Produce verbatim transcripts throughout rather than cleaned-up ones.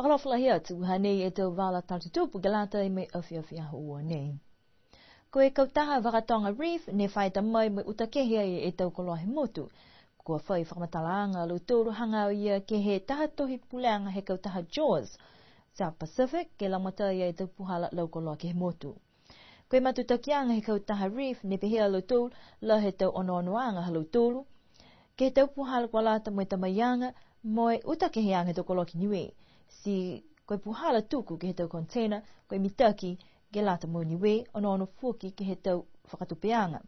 Fakaalofa lahi atu, hanei e tau vala tala tutupu ke lata mo e afiafi Aho Ua nei. Ko e kautaha vakatoga Reef ne fai ta mai mo e uta kehe ai e tau koloa he motu. Kua fai fakamatalaaga a lautolu hagaao ia ke he taha tohi puleaga he kautaha JAWS South Pacific ke lagomatai e tau puhala lau koloa ke he motu. Ko e matutakiaga he kautaha Reef ne pehē a lautolu, lahi e tau onoonoaga ha lautolu ke he tau puhala kua lata mo e ta maiaga mo e uta keheaga he tau koloa ki Niue. Ti ko e puhala tuku ke he tau container, ko e mitaki ke lata mo Niue, onoono foki ke he tau fakatupeaga.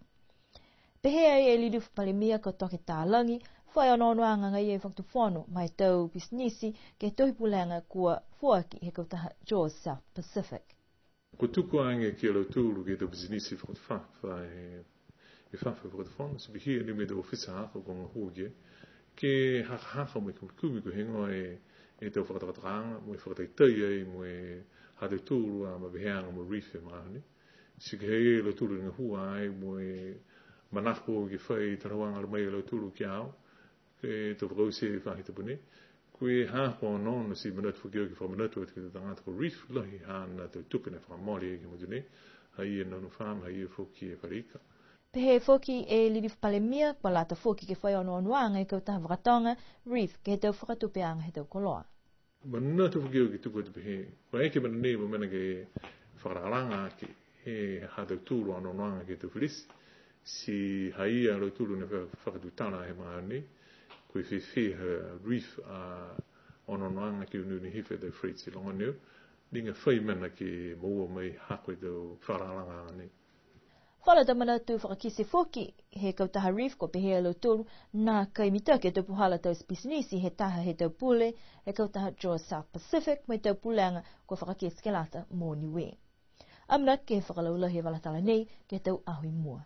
Pehē ai e Lilifu Palemia ko Toke Talagi, fai onoonoaga agaia e Fakatufono ma e tau pisinisi ke he tohi puleaga kua foaki he kautaha JAWS South Pacific. Kua tuku age ki a lautolu ke he tau pisinisi fakatufono, e, e fafo fakatufono, ti pihia ni mo e tau ofisa haaku kua gahua ki ai, ke hakahaka mo e kumikumi ko e heigoa e, e tau fakatokatokaaga, mo e fakataitai ai, mo e ha tautolu a maveheaga mo Reef he magaaho nei. Ti ke he lautolu ne gahua ai, mo e manako ke fai talahauaga mai a lautolu ki a au, ke he tau fakaoti he faahi tapu nei. Ko e ha kua onoono ti manatu foki au ke fakamanatu atu ke he tau tagata ko Reef, lahi haana tau tupe ne fakamole ke he motu nei, ha ia e nonofo ma ha ia foki e fale ika. Pehē foki e Lilifu Palemia, kua lata foki ke fai onoonoaga e kautaha vakatoga Reef ke he tau fakatupeaga he tau koloa. Manatu foki au ke tuku atu pehē, kua eke mena nei mo e mena ke fakalagalaga ake he ha tautolu a onoonoaga ke he tau filisi. Ti ha ia a lautolu ne fa-, fakatutala he magaaho nei, ko e fēfē ha Reef a onoonoaga ke uneune hifo e tau freight ti loga neu, liga fai mena ke moua mai haaku e tau fakalagalaga nei. Falu tau manatu fakakite foki he kautaha Reef, kua pehē a lautolu nākai mitaki e tau puhala tau pisinisi he taha he tau pule he kautaha JAWS South Pacific mo e tau puleaga kua fakakite ke lata mo Niue. Amanaki ke fakalaulahi e vala tala nei ke he tau aho i mua.